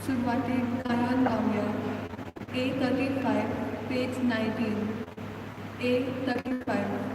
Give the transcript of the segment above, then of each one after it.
सुरवातेक गायन गावया. A 35, page 19. A 35.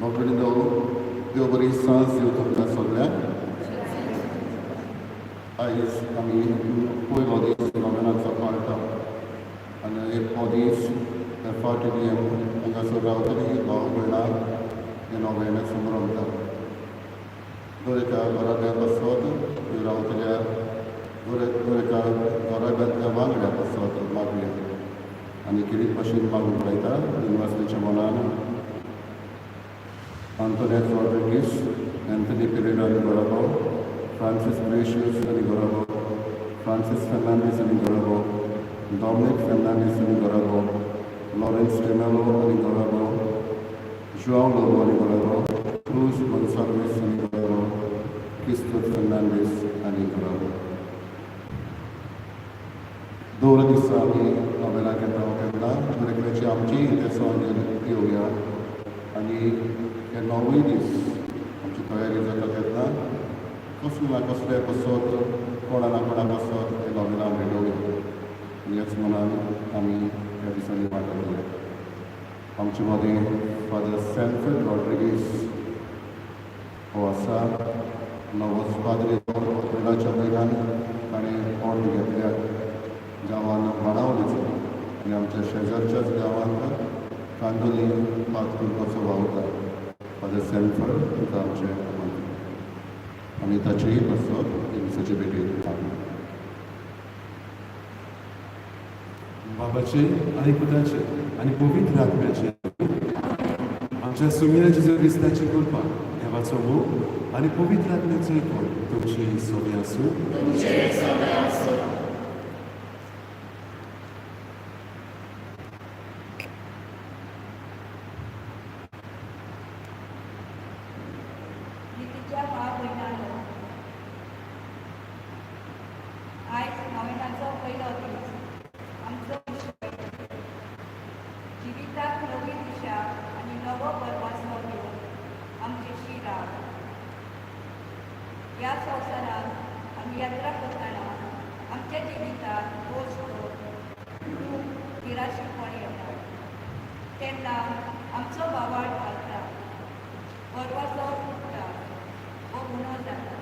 बाबडो देव बरी सांज दिवं तुमकां सगळ्यांक. आयज आमी पयलो दीस नोवेनाचो पाळटा आनी एक हो दीस एफ.आर.टी.डी.एम हांगासर रावतली भाव भयणां हे नोवेन संभ्रमता. दर एका घराब्या पासत रावतल्या दर एका घराब्यांतल्या वांगड्या पासत मागया आनी खेरीत भाशेन मागूंक लायता दिनवासलेच्या मनान आंतोनेत रॉड्रिगीस, अँथनी पिरेरा आनी घराबो, फ्रांसीस ग्रेशियस आनी घराबो, फ्रांसीस फर्नांडीस आनी घराबो, डॉमनीक फर्नांडीस आनी घराबो, लॉरेन्स टेमेलो आनी घराबो, जुआंव लोबो आनी घराबो, क्रूज गोन्साल्वीस आनी घराबो, क्रिस्तोफ फर्नांडीस आनी घराबो. दर दिसा आमी नोवेनाक येता तेन्ना दर एकल्याची आमची इंतेसांव घेवया आनी हे णवूय दीस आमची तयारी जाता तेन्ना कसले ना कसले पासत कोणा ना कोणा पासत हे नोवेनां भेटोवया आनी ह्याच मनान आमी ह्या दिसांनी वांटो घेवया. आमचे मदीं फादर सॅनफर्ड रॉड्रिगीस हो आसा. नवोच पाद्री एप्रिलाच्या म्हयन्यान ताणें ऑर्द घेतल्या गांवान बाणावलीचो आनी आमच्या शेजारच्याच गांवांत कांदोली पात्र करपाचो वावरता. फादर सॅनफर्ड, तुका आमचें आमंत्रण. आमी ताचेय पासत दिसाचे भेटेक मागया. बाबाचे आनी पुताचे आनी पवित्र आत्म्याचे. आमच्या सोम्या जेजू क्रिस्ताची कृपा, देवाचो मोग आनी पवित्र आत्म्याचो एकवट तुमची सोबी आसूं. तुमचे सगळे आसूं. नितीच्या भाव भयणांनो, आयज नोवेनाचो पयलो दीस. आमचो विशय, जिविताक नवी दिशा आनी नवो भरवंसो दिवन आमचेशी राव. ह्या संवसारांत आमी यात्रा करतना आमच्या जिवितांत कश्ट, दूख, निराशीपण येता तेन्ना आमचो भावार्थ घालता, भरवंसो तुट्टा वो उणो जाता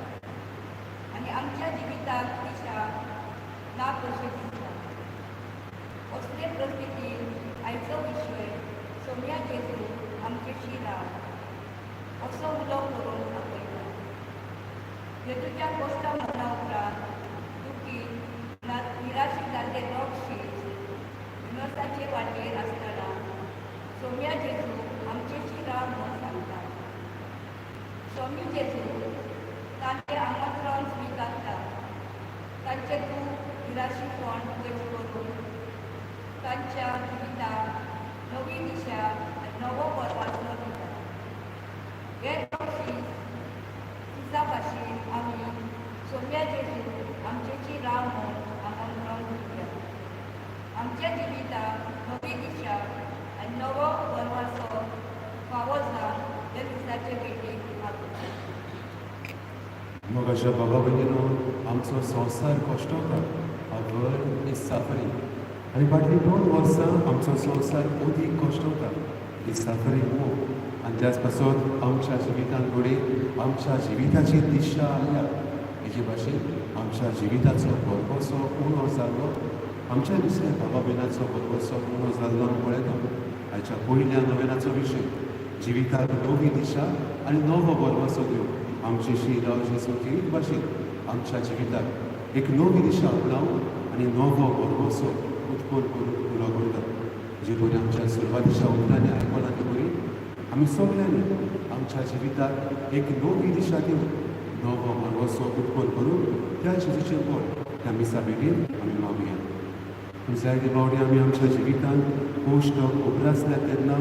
आनी आमच्या जिविताक दिशा ना कशें दिसता. असले परिस्थितींत आयचो विशय, सोम्या जेजू आमचेशी राव, असो उलो करून आपयता. जेजूच्या कोश्टा मरणा उपरांत दुखी, निराशी जाल्ले दोग शीस इमोसाचे वाटेर आसतना सोम्या जेजू आमचेशी राव म्हूण सांगता. स्वामी जेजू तांचें आमंत्रण स्विकारता, तांचें दूख, निराशीपण पयस करून तांच्या जिविताक नवी दिशा आनी नवो भरवंसो दिता. हे दोग शीस शिसा भाशेन आमी सोम्या जेजू आमचेशी राव म्हूण आमंत्रण दिवया. मिसाचे भेटेक मागुया. मोगाच्या बाबा भयणीनो, आमचो संवसार कश्टोकार a world is suffering. आनी फाटलीं 2 वर्सां आमचो संवसार अदीक कश्टोकार is suffering more. आनी त्याच पासत आमच्या जिवितांत घडये आमच्या जिविताची दिशा आयल्या. हेजे भाशेन आमच्या जिविताचो भरवंसो उणो जाल्लो, आमच्या दुसऱ्या बाबा भयणाचो भरवंसो उणो जाल्लो आमी पळयता. आयच्या पयल्या नोवेनाचो विशय जिविताक नवी दिशा आनी नवो भरवंसो दिवन आमची शिराव जेजू क्रिस्त भाशेन आमच्या जिविताक एक नवी दिशा आपणावन आनी नवो भरवंसो उत्पन्न करून पुरो करता. जे परी आमच्या सुरवातीच्या उतरांनी आयकलां ते परी आमी सगळ्यांनी आमच्या जिविताक एक नवी दिशा दिवन नवो भरवंसो उत्पन्न करून त्या जेजूचें बळ त्या मिसा भेटीन आमी मागुया. पूण जायते फावटी आमी आमच्या जिवितांत कश्ट उप्रासल्या तेन्ना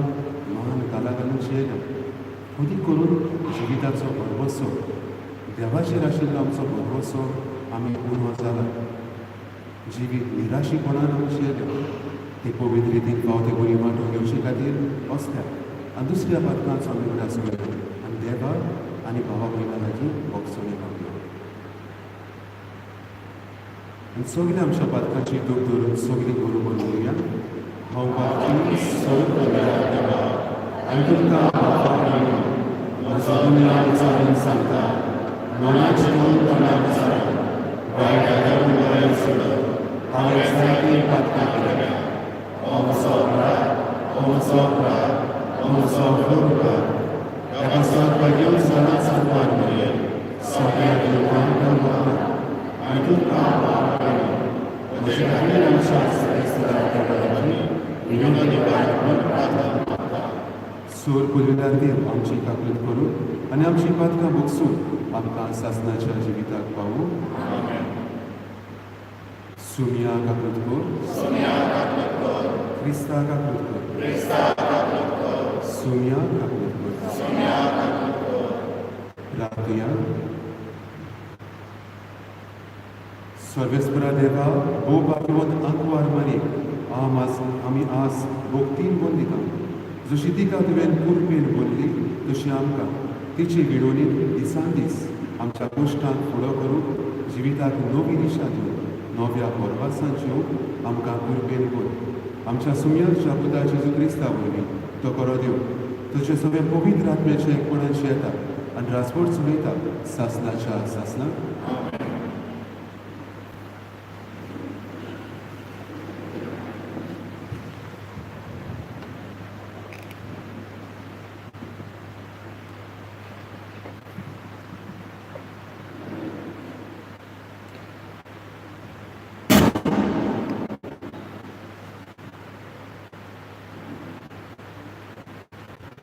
मान घाला घालून जियेना. अदीक करून जिविताचो भरवंसो देवाचेर आशिल्लो आमचो भरवंसो आमी उणो जाला. जिवीत निराशीपणान आमी जियेले. ते पवित्र रितीन फावते बरी वांटो घेवचे खातीर असल्या आनी दुसऱ्या पातकांचो आमी उगडास करुया आनी देवा आनी भावा भयणा लागीं भोगसणी मागुया. आनी सगळ्या आमच्या पातकांची दूख धरून सगळीं बरोबर म्हणुया. हांव पातकी सर्व देवा आनी तुमकां म्हजो गुन्यांव विचारून सांगता. मनाची तोंडा विचारा वायट आदारून बरें सोडप हांवें जायतीं पातकां केल्या. हो म्हजो अपराध, हो म्हजो अपराध, हो म्हजो व्हड उपकार. ह्या पासत भाग्यवंत सदांच कुमार मरिये सगळ्या लोकांक आनी तुमकां म्हजे खातीर आमच्या सगळ्या विनोदी प्रार्थना मागता. सोर पुरविल्यार देव आमची काकूत करून आनी आमची पातकां भोगसून आमकां सासणाच्या जिविताक पावूं. सुमिया काकूत कर, क्रिस्ता काकूत कर, सुमिया काकूत कर. प्रार्थुया. सर्वेस्परा देवा, भोव भाग्यवंत आंकवार मारी आमी आज भोक्तीन बंदिता. जशी तिका तुवें कुरपेन बोल्ली तशी आमकां तिचे विडोवणीन दिसान दीस आमच्या कश्टांक फुडो करूंक जिविताक नवी दिशा दिवन नव्या भरवासान जेवन आमकां कुरपेन बोल. आमच्या सुम्याच्या पुता जेजू क्रिस्ता वरवीं तो करो देव तुजे सगळे पवित्र आत्म्याच्या एकपणाची येता आनी राजवट चलयता सासनाच्या सासनाक.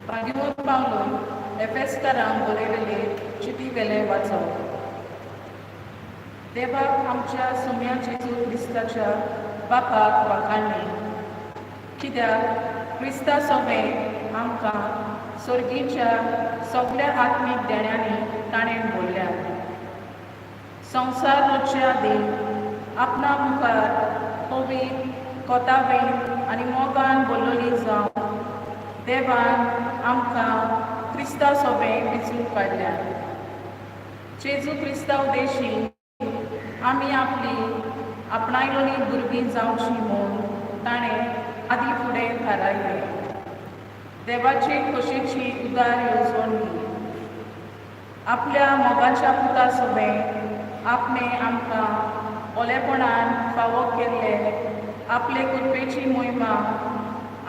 भाग्यवंत पावलून एफेसकारांक बरयलेले चिटी वेलें वाचप. देवाक आमच्या सुम्या जेजू क्रिस्ताच्या बापाक वाखाणली, कित्याक क्रिस्ता सोबें आमकां सर्गीच्या सगल्या आत्मीक देण्यांनी ताणें बोल्ल्यात. संवसार रचचे आदीं आपणा मुखार पवित्र कोतावेन आनी मोगान बोल्लोली जावन देवान आमकां क्रिस्ता सोबें विचून काडल्या. जेजू क्रिस्ता उदेशी आमी आपली आपणायलोली भुरगीं जावची म्हूण ताणें आदीं फुडें थारायलें. देवाची खोशेची उदार येवजण ही. आपल्या मोगाच्या पुता सोबें आपणें आमकां ओलेपणान फावो केल्ले आपले कृपेची मोहिमा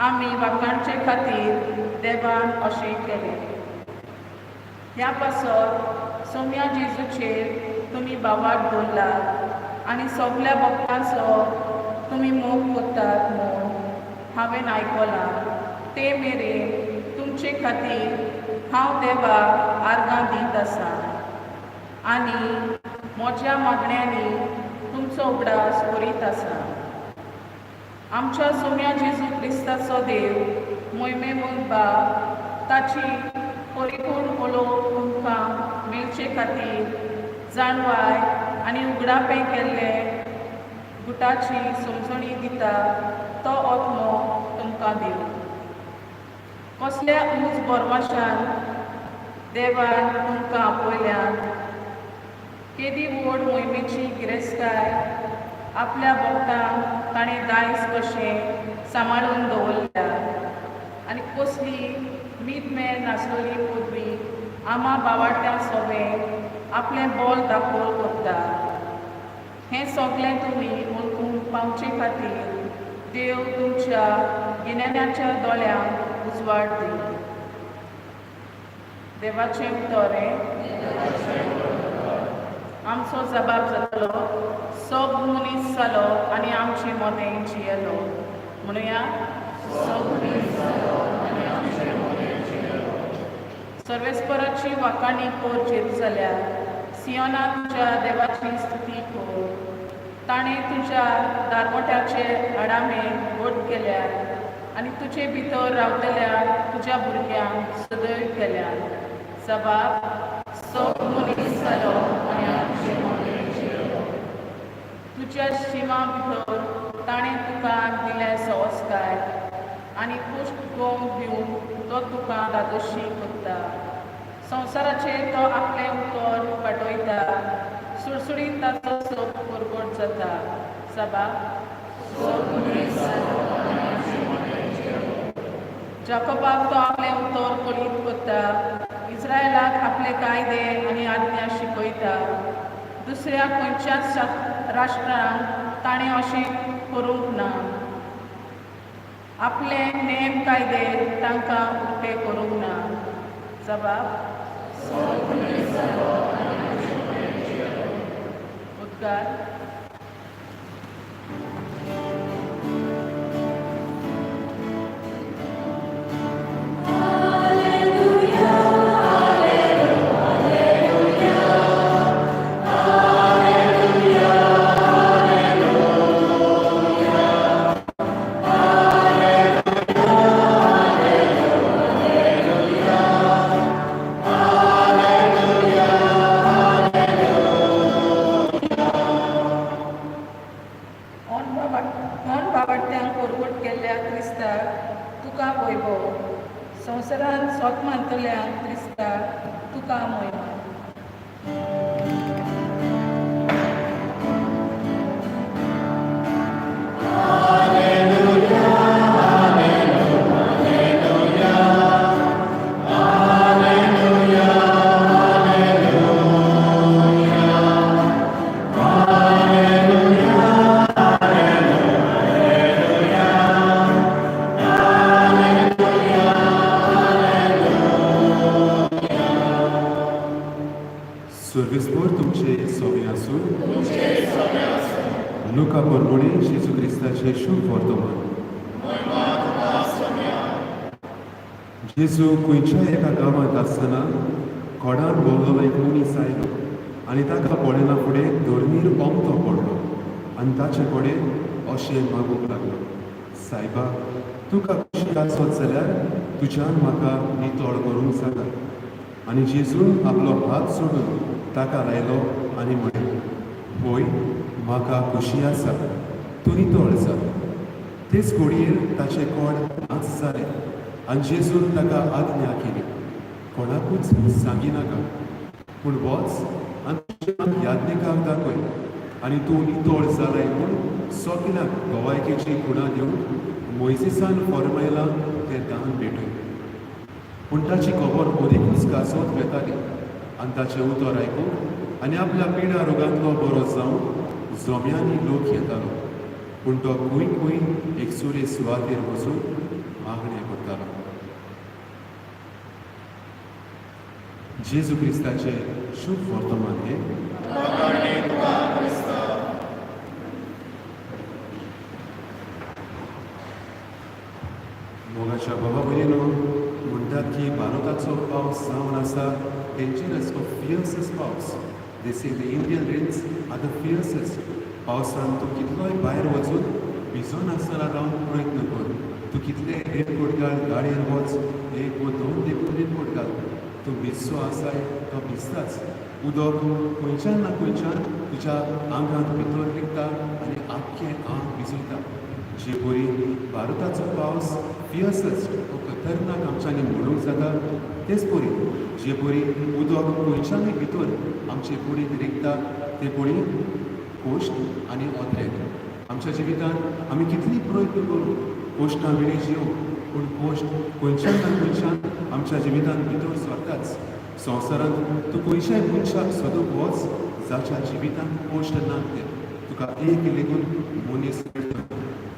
आमी वाखाणचे खातीर देवान अशें केलें. ह्या पासत सोम्या जेजूचेर तुमी भावार्थ दवरला आनी सगल्या भक्तांचो तुमी मोग करतात म्हूण हांवें आयकलां. ते मेरेन तुमचे खातीर हांव देवाक आर्गां दीत आसा आनी म्हज्या मागण्यांनी तुमचो उगडास करीत आसा. आमच्या सोम्या जेजू क्रिस्ताचो देव मोहिमेवंत बाप ताची परिपूर्ण उलोवप तुमकां मेळचे खातीर जाणवाय आनी उगडापें केल्ले गुटाची समजणी दिता तो आत्मो तुमकां दिवं. कसल्या ऊंच बोरवाशान देवान तुमकां आपयल्यात. केदी व्हड मोहिमेची गिरेस्तकाय आपल्या भक्तांक ताणें दायज कशें सांबाळून दवरल्या आनी कसली मीत मेळ नासलेली पदवी आमा बावाट्या सोबें आपलें बोल दाखोवन करता. हें सगळें तुमी वळखूंक पावचे खातीर देव तुमच्या गिन्यानाच्या दोळ्यांक उजवाड दिवं. देवाचें उतर हें आमचो जबाब जातलो. सब मनीस जालो आनी आमचे मदें जियेलो. म्हणुया, सब मनीस जालो आनी आमचे मदें जियेलो. सर्वेस्पराची वाखाणी कर जेरुजाल्या, सियोना तुज्या देवाची स्तुती कर. ताणें तुज्या दारवट्याचे आडामे घट केल्यात आनी तुजे भितर रावतल्या तुज्या भुरग्यांक सदैव केल्यात. जबाब, सब मनीस जालो आनी आमचे मदें जियेलो. तुज्या शिमा भितर ताणें तुका दिले सवस्काय आनी कुश्ट गोंव दिवन तो तुका धादोशी करता. संवसाराचेर तो आपलें उतर पाठयता, सुळसुळीत ताचो सोब परगट जाता. सभा, जाकोबाक तो आपलें उतर कळीत करता, इस्रायलाक आपले कायदे आनी आज्ञा शिकयता. दुसऱ्या खंयच्याच राष्ट्रांक ताणें अशें करूंक ना, आपले नेम कायदे तांकां उक्ते करूंक ना. जबाब, उद्गार. ऑन बाबाट्यांक परगट केल्ल्या क्रिस्ता तुका वैभव. संवसारांत सोत मानतल्या क्रिस्ता तुका मोहिमा. सर्वेस्पर तुमचे सोबे आसूं. लुका परवणी जेजू क्रिस्ताचे शुभ वर्तमान. जेजू खंयच्याय एका गांवांत आसतना कोडान भोंवलो एक मनीस आयलो आनी ताका पळयना फुडें धर्मीर ओमथो पडलो आनी ताचे कडेन अशें मागूंक लागलो, सायबा, तुका खुशी आसत जाल्यार तुज्यान म्हाका नितळ करूंक जाता. आनी जेजून आपलो हात सोडून ताका लायलो आनी म्हळें, होय, म्हाका खुशी आसा, तूं नितळ जा. तेच घडयेर ताचें कोड नाच जालें आनी जेजून ताका आज्ञा केली, कोणाकूच सांगिनाका, पूण वच आनी तुज्या याज्ञिकाक दाखय आनी तूं नितळ जालाय म्हूण सगल्यांक गवायकेची खुणा दिवन मोयजेसान फॉर्मायलां तें दान भेटय. पूण ताची खबर अदिकूच गाजत वेताली आनी ताचें उतर आयकूंक आनी आपल्या पिडा रोगांतलो बरो जावन जोम्यांनी लोक येतालो. पूण तो खंय खंय एकसुरे सुवातेर वचून मागणें करतालो. जेजू क्रिस्ताचें शुभ वर्तमान हें. मोगाच्या बाबा भयणीनो, म्हणटात की भारताचो पावस जावन आसा डेंजरस हो फियर्सस्ट पावस. They say the Indian rains are the fiercest. पावसान तूं कितलोय भायर वचून भिजोनासतना रावंक प्रयत्न कर, तूं कितले रेनकोट घाल, गाडयेन वच, एक वो दोन देखून रेनकोट घाल, तूं भिजचो आसाय तो भिजताच. उदक खंयच्यान ना खंयच्यान तुज्या आंगांत भितर रिगता आनी आख्खें आंग भिजयता. जे परी भारताचो पावस फियर्सस्ट हो खतरनाक आमच्यांनी म्हणूंक जाता. तेच परी जे परी उदक खंयच्यानूय भितर आमचे कुडींत रिगता ते परी कोश्ट आनी ऑद्रेक आमच्या जिवितांत आमी कितली प्रयत्न करूं कोश्टां विणी जिवूं, पूण कोश्ट खंयच्यान ना खंयच्यान आमच्या जिवितांत भितर सरताच. संवसारांत तूं खंयच्याय मनशाक सोदूंक वच जाच्या जिवितांत कोश्ट ना तें तुका एक लेगून मनीस मेळटलो.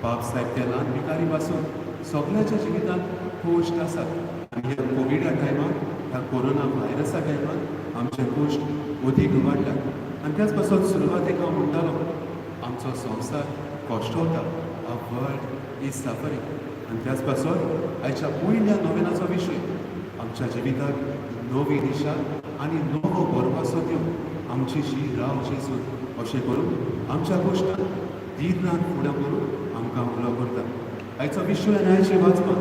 बाप साहेब त्या ल्हान भिकारी पासून सगळ्याच्या जिवितांत कोश्ट आसात आनी ह्या कोविडा टायमार, ह्या कोरोना व्हायरसा टायमार आमचे कोश्ट अदीक वाडल्यात. आनी त्याच पासत सुरवातेक हांव म्हणटालो, आमचो संवसार कश्टवता, our world is suffering. आनी त्याच पासत आयच्या पयल्या नोवेनाचो विशय आमच्या जिविताक नवी दिशा आनी नवो भरपासो दिवन आमची शी राव जेजू अशें करून आमच्या गोश्टान धीरान फुडें करून आमकां उलो करता. आयचो विशय आनी आयची वाचपां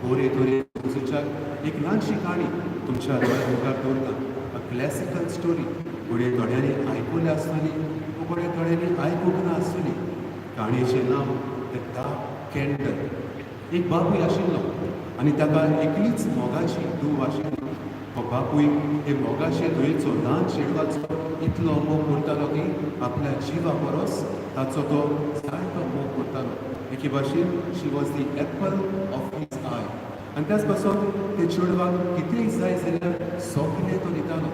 बरे तरेन समजुच्याक एक ल्हानशी काणी तुमच्या दोळ्या मुखार दवरता. अ क्लॅसिकल स्टोरी, घडये थोड्यांनी आयकुल्या आसतली, घडये थोड्यांनी आयकूंक ना आसतली. काणयेचें नांव the dark candle. एक बापूय आशिल्लो आनी ताका एकलीच मोगाची धूव आशिल्ली. हो बापूय हे मोगाचे धुयेचो, ल्हान चेडवाचो इतलो मोग करतालो की आपल्या जिवा परस ताचो तो जायतो मोग करतालो. एके भाशेन she was the apple of his eye. आनी त्याच पासून ते चेडवाक कितेंय जाय जाल्यार सगळें तो दितालो.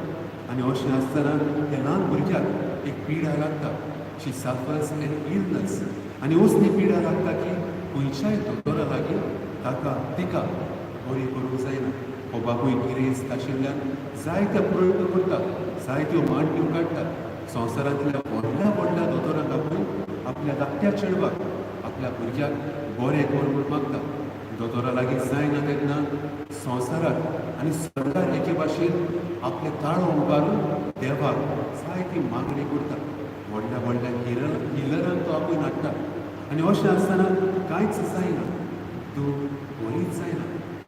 आनी अशें आसतना त्या ल्हान भुरग्याक एक पिडा लागता. She suffers an illness. आनी असली पिडा लागता की खंयच्याय दोतोरा लागीं ताका तिका बरी करूंक जायना. हो बापूय गिरेस्त आशिल्ल्यान जायते प्रयत्न करता, जायत्यो मांडण्यो काडटा. संवसारांतल्या व्हडल्या व्हडल्या दोतोरांक आपोवन आपल्या धाकट्या चेडवाक, आपल्या भुरग्याक बरें कर म्हूण मागता. दोतोरा लागीं जायना तेन्ना संवसाराक आनी सरकार एके भाशेन आपले ताळो उबारून देवाक जायती मागणी करता. व्हडल्या व्हडल्या हिलरांक तो आपोवन हाडटा आनी अशें आसतना कांयच जायना, धूव बरीच जायना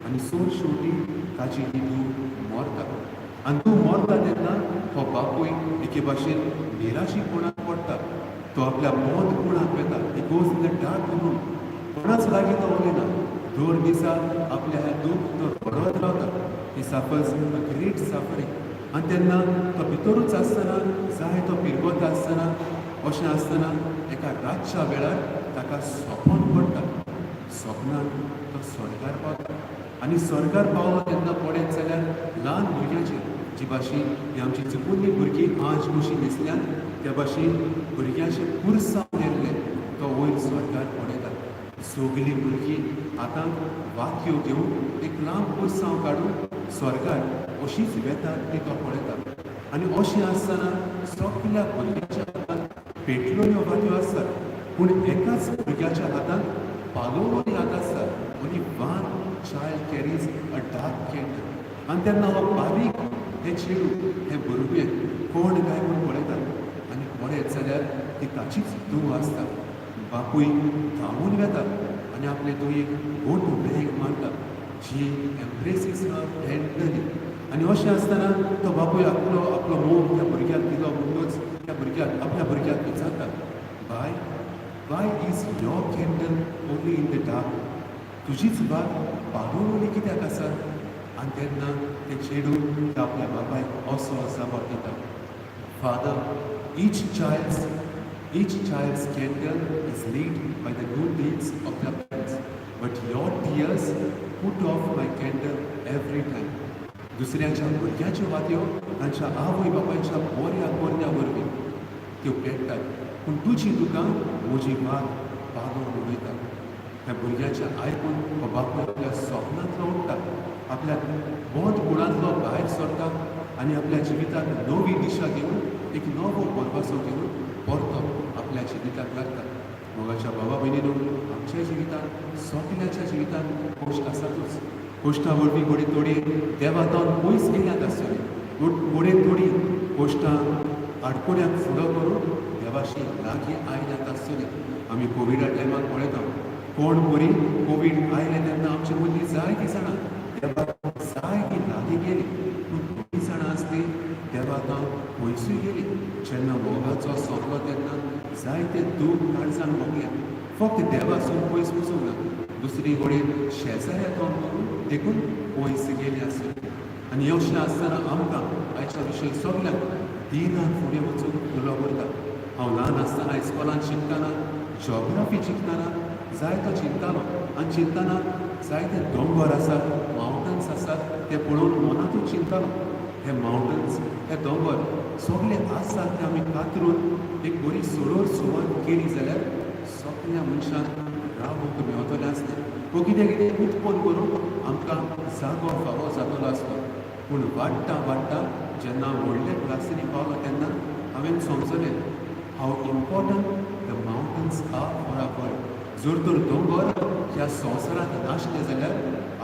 आनी सोड शेवटी ताची ही धूव मरता. आनी धूव मरता तेन्ना हो बापूय एके भाशेन निराशीपणाक पडटा. तो आपल्या बंद कुडांत वता. He goes in the dark room. कोणाच लागीं तो उलयना. दर दिसा आपल्या ह्या दूख तो रडत रावता. He suffers a great suffering. आनी तेन्ना तो भितरूच आसतना, जाय तो पिरगोता आसतना, अशें आसतना एका रातच्या वेळार ताका सपन पडटा. सपनान तो स्वर्गार पावता आनी स्वर्गार पावलो तेन्ना पळयत जाल्यार ल्हान भुरग्यांचेर, जी भाशेन ही आमची चुकुल्ली भुरगीं आज कशी न्हेसल्यात त्या भाशेन भुरग्यांचे पुरसांव केल्लें तो वयर स्वर्गार पळयता. सगलीं भुरगीं हातांत वातयो घेवन एक लांब पुरसांव काडून स्वर्गार अशीच वेतात ती तो पळयता. आनी अशें आसतना सगल्या भुरग्यांच्या हातांत पेटलेल्यो वातयो आसतात, पूण एकाच भुरग्याच्या हातांत पालोवणी हात आसता. Only one child carries a dark candle. आनी तेन्ना हो बारीक हें चेडूं, हें भुरगें कोण काय म्हूण पळयता आनी पळयत जाल्यार ती ताचीच धूव आसता. बापूय धांवून वेता आनी आपले धुयेक घट वेंग मारता. She embraces her tenderly. आनी अशें आसतना तो बापूय आपलो आपलो मोग त्या भुरग्याक दिलो म्हणूनच त्या भुरग्याक, आपल्या भुरग्याक विचारता, "Why, why is your candle only in the dark? तुजीच वात पालोवली कित्याक आसा?" आनी तेन्ना तें चेडूं ते आपल्या बापायक असो जबाब दिता, "Father, each child's candle is lit by the good deeds of their parents, but your tears put off my candle every time." दुसऱ्याच्या भुरग्याच्यो वात्यो तांच्या आवय बापायच्या बऱ्या करण्या वरवीं त्यो पेट्टात, पूण तुजी दुकां म्हजी वात पालोवन उडयता. ह्या भुरग्याचें आयकून हो बापूय आपल्या सपनांतलो उठ्ठा, आपल्या बंद कुडांतलो भायर सरता आनी आपल्या जिविताक नवी दिशा घेवन, एक नवो भरवंसो घेवन परतो आपल्या जिविताक लागता. मोगाच्या भावा भयणीनो, आमच्या जिवितांत, सगल्याच्या जिवितांत कश्ट आसातूच. कश्टा वरवीं घडये थोडी देवा तावन पयस गेल्यात आसतली, घडये थोडी कश्टां आडकोड्याक फुडो करून देवाशी लागीं आयल्यात आसतली. आमी कोविडा टायमार पळयता, कोण बरी कोवीड आयलें तेन्ना आमचे मदलीं जायतीं जाणां देवाक जायतीं लागीं गेलीं, पूण थोडीं जाणां आसलीं देवा तावन पयसूय गेलीं. जेन्ना मोगाचो सोंपलो तेन्ना जायते दूख काळजान भोगलें. फक्त देवासून पयस वचूंक ना, दुसरी कडेन शेजाऱ्या तोंड करून देखून पयस गेली आसतली. आनी अशें आसतना आमकां आयच्या विशय सगल्यांक दिनान फुडें वचूंक उलो करता. हांव ल्हान आसतना इस्कॉलान शिकतना, जॉग्राफी शिकतना जायतो चिंतालो आनी चिंतना जायते दोंगर आसात, मावंटन्स आसात, ते पळोवन मनांतूच चिंतालो, हे मावंटन्स, हे दोंगर सगळे आसात ते आमी कातरून एक बरी सरळ सुवात केली जाल्यार सगळ्या मनशांक रावूंक मेवतलें आसलें वो कितें कितें उत्पन्न करूंक आमकां जागो फावो जातलो आसलो. पूण वाडटा वाडटा जेन्ना व्हडल्या क्लासींनी पावलो तेन्ना हांवें समजलें how important the mountains are for our world. जर तर दोंगर ह्या संवसारांत नासले जाल्यार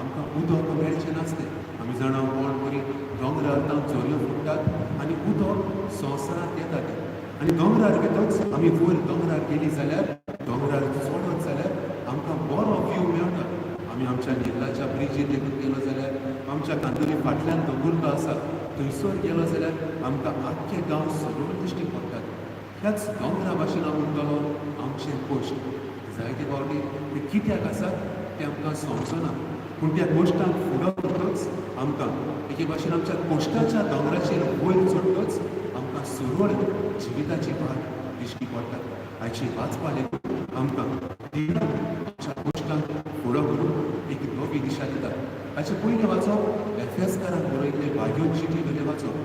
आमकां उदक मेळचें नासलें. आमी जाणा कोण बरी दोंगरार तां झऱ्यो फुट्टात आनी उदक संवसारांत येता तें. आनी दोंगरार वेतच आमी वयर दोंगरार गेली जाल्यार, दोंगरार चडत जाल्यार आमकां बरो व्यू मेळटा. आमी आमच्या निर्लाच्या ब्रिजीर लेगीत गेलो जाल्यार, आमच्या कांदोली फाटल्यान दोंगुर्लो आसा थंयसर गेलो जाल्यार आमकां आख्खे गांव सरळ दिश्टी पडटात. ह्याच दोंगरा भाशेन हांव म्हणटलो आमचे कश्ट जायते फावटी ते कित्याक आसात तें आमकां समजना, पूण त्या कश्टांक फुडो करतच आमकां एके भाशेन आमच्या कश्टाच्या दोंगराचेर वयर चडटच आमकां सरळ जिविताची वाट दिश्टी पडटा. हाची वाचपा लेगून आमकां दिनान आमच्या कश्टांक फुडो करून एक नवी दिशा दिता. हाचे पयलें वाचप एफेसकारांक बरयल्ले भाग्यो चिटी वयलें वाचप.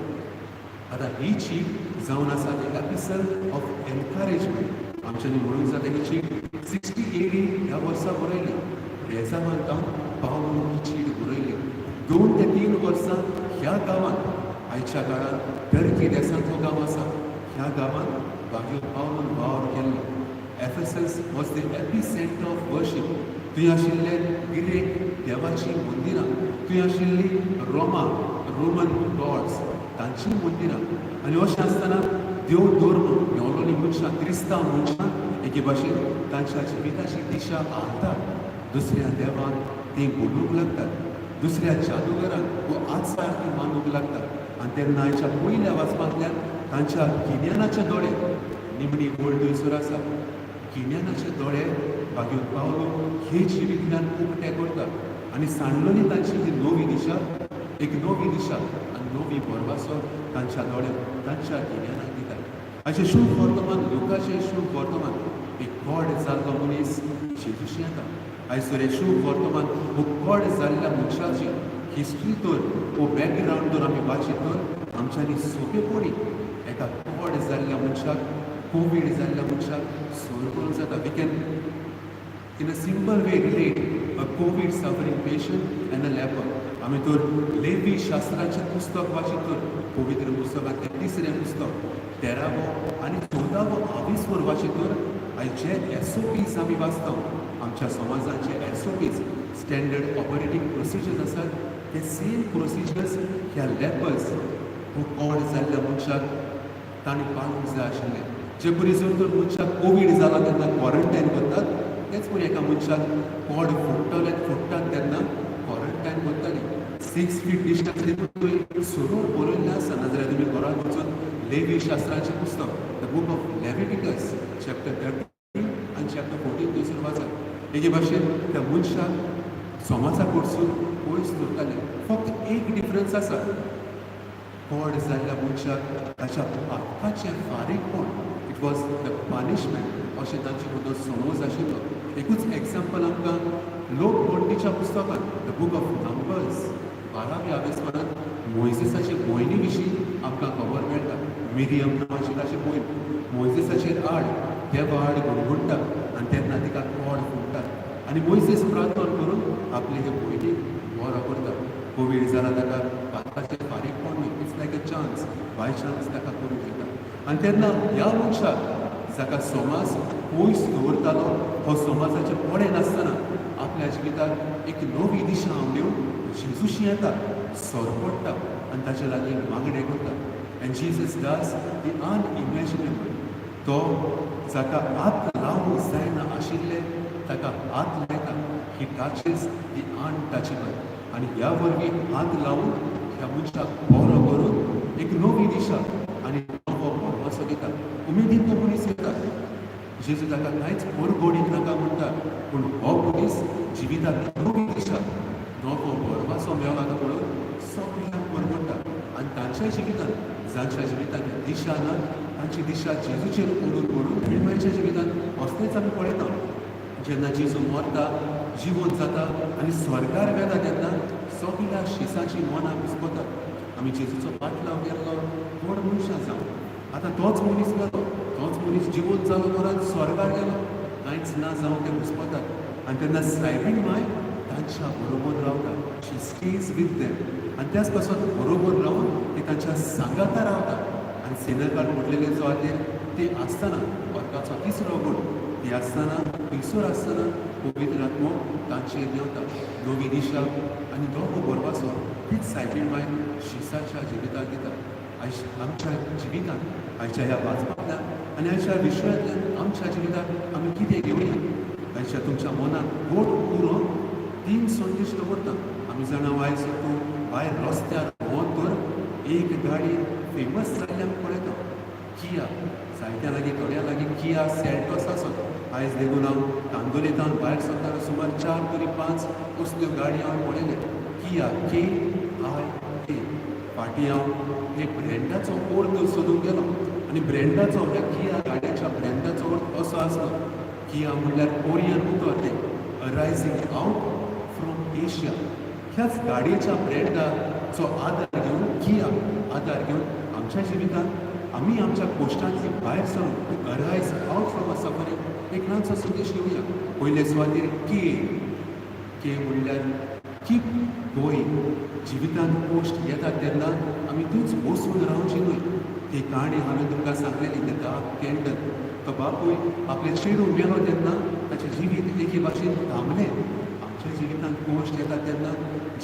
आतां ही चीट जावन आसा दी एपिसल ऑफ एनकरेजमेंट. आमच्यांनी म्हणूंक जाता ही चीट 60 एडी ह्या वर्सा बरयली. रेजावान तावन पावलून ही चीट बरयली. 2 ते 3 वर्सां ह्या गांवांत, आयच्या काळांत टर्की देसांत हो गांव आसा, ह्या गांवांत भाग्यो पावलून वावर केल्लो. Ephesus was the epicentre of worship. थंय आशिल्ले ग्रीक देवाचीं मंदिरां, थंय आशिल्ली रोमा रोमन गॉड्स तांचीं मंदिरां. आनी अशें आसतना देव धर्म मेवलोली मनशां, क्रिस्तांव मनशां एके भाशेन तांच्या जिविताची दिशा हालता. दुसऱ्या देवान तीं बोलूंक लागतात, दुसऱ्या जादूगरांक वो आचार ती मानूंक लागतात. आनी तेन्ना आयच्या पयल्या वाचपांतल्यान तांच्या गिन्यानाचे दोळे, निमणी वळ थंयसर आसा, गिन्यानाचे दोळे भाग्यो पावलो हे जिवितल्यान उकते करता आनी सांडलोली तांची ही नवी दिशा, एक नवी दिशा आनी नवी भरवासो तांच्या दोळ्याक, तांच्या गिन्यानाक दिता. हाचें शुभ वर्तमान, लोकाचें शुभ वर्तमान, एक कोड जाल्लो मनीस जेजूशी येता. आयज तर हें शुभ वर्तमान हो कोड जाल्ल्या मनशाची हिस्ट्री तर हो बॅकग्रावंड तर आमी वाचीत तर आमच्यांनी सोंपेपणी एका कोड जाल्ल्या मनशाक, कोवीड जाल्ल्या मनशाक सोर करूंक जाता. We can in a simple way relate a COVID suffering patient and a leper. आमी तर लेवी शास्त्राचें पुस्तक वाचीत तर पवित्र पुस्तकांतलें तिसरें पुस्तक 13वो आनी 14वो आविस्वर वाचीत तर आयज जे एसओपीज आमी वाचता, आमच्या समाजाचे एसओपीज, स्टँडर्ड ऑपरेटींग प्रोसिजर्स आसात, ते सेम प्रोसिजर्स ह्या लेपर्स हो कोड जाल्ल्या मनशाक तांणी पाळूंक जाय आशिल्लें. जे परी जर तर मनशाक कोवीड जाला तेन्ना क्वॉरंटायन करतात, तेच परी एका मनशाक कोड फुट्टले फुट्टात तेन्ना क्वॉरंटायन करताली. 6 फीट डिस्टन्स थंय सरळ बरयल्लें आसा. नाजाल्यार तुमी घरांत वचून लेवी शास्त्राचें पुस्तक, the book of Leviticus, chapter 13 आनी चॅप्टर 14 थंयसर वाचात. एके भाशेन त्या मनशाक समाजा कडसून पयस दवरताले. फक्त एक डिफरन्स आसा, कोड जाल्ल्या मनशाक ताच्या पातकाचें फारीकपण, it was the punishment अशें तांचे मदलो समज आशिल्लो. एकूच एग्जाम्पल आमकां लोक गणटीच्या पुस्तकांत, the book of numbers, 12व्या आवेस्परांत मोयजेसाचे भयणी विशीं आमकां खबर मेळटा. मिरियम नांवाची ताची भयण मोयजेसाचेर आड, देवा आड गुणगुणटा आनी तेन्ना तिका कोड फुट्टा आनी मोयजेस प्रार्थना करून आपले हे भयणीक बरो करता. कोवीड जाला ताका पातकाचें फारीकपण न्हय, it's like a chance, by chance ताका करूंक येता. आनी तेन्ना ह्या मनशाक जाका समाज पयस दवरतालो, हो समाजाचें पडे नासतना आपल्या जिविताक एक नवी दिशा हांव जेजूशी येता, सरपडटा आनी ताचे लागीं मागणें करता. And Jesus does the unimaginable. तो जाका हात लावूंक जायना आशिल्ले ताका हात लायता. He touches the untouchable. आनी ह्या वरवीं हात लावन ह्या मनशाक बरो करून एक नवी दिशा आनी नवो भरवंसो दिता. उमेदीन तो मनीस येता. जेजू ताका कांयच परगोडीक नाका म्हणटा, पूण हो मनीस जिविताक नवी दिशा, नवो भरवंसो मेळ्ळा तो पळोवन सगळ्यांक परवडटा. आनी तांच्या जिवितांत, जांच्या जिवितांत दिशा ना, तांची दिशा जेजूचेर ओडून पडून भीडमायच्या जिवितांत असलेंच आमी पळयता. जेन्ना जेजू मरता, जिवंत जाता आनी स्वर्गार वेता तेन्ना सगळ्या शिसाची मनां घुस्पतात. आमी जेजूचो पाटलाव केल्लो व्हड मनशां जावन आतां तोच मनीस गेलो, तोच मनीस जिवंत जालो, परत स्वर्गार गेलो, कांयच ना जावन ते घुस्पतात. आनी तेन्ना सायबीण माय तांच्या बरोबर रावता. She stays with them. आनी त्याच पासून बरोबर रावन ती तांच्या सांगाता रावता. आनी सेनरकार म्हटलेले जो आतेर ते आसतना वर्गाचो तिसरो गूण ती आसतना, थंयसर आसतना पवित्र आत्मो तांचेर देंवता. नवी दिशा आनी नवो भरवासो तीच सायबीण माय शिसाच्या जिविताक दिता. आयज आमच्या जिवितांत आयच्या ह्या वाचपांतल्यान आनी आयच्या विशयांतल्यान आमच्या जिविताक आमी कितें घेवया? आयच्या तुमच्या मनाक गोड उरोवन तीन संदेश दवरता. आमी जाणा, आयज तूं भायर रस्त्यार भोंवत तर एक गाडी फेमस जाल्ली आमी पळयता, किया. जायत्या लागीं, थोड्या लागीं किया सेल्टोस आसत. आयज देखून हांव कांदोलेतान भायर सरतना सुमार चार तरी पांच असल्यो गाडी हांवें पळयल्यो, किया, KIA. फाटीं हांव एक ब्रँडाचो अर्थ सोदूंक गेलो आनी ब्रँडाचो, ह्या किया गाडयेच्या ब्रँडाचो अर्थ असो आसलो, किया म्हणल्यार कोरियन उतर तें, अरायझींग आउट फ्रॉम एशिया. ह्याच गाडयेच्या ब्रँडाचो आदार घेवन, किया आदार घेवन, आमच्या जिवितांत आमी आमच्या कोश्टांतली भायर सरून arise out from a suffering एक ल्हानसो संदेश घेवया. पयले सुवातेर के. के म्हणल्यार कीप गोईंग. जिवितांत कोश्ट येतात तेन्ना आमी थंयच बसून रावची न्हय. ती काणी हांवें तुमकां सांगलेली, the dark candle. तो बापूय आपले चेडूं मेलो तेन्ना ताचें जिवीत एके भाशेन थांबलें. आमच्या जिवितांत कोश्ट येता तेन्ना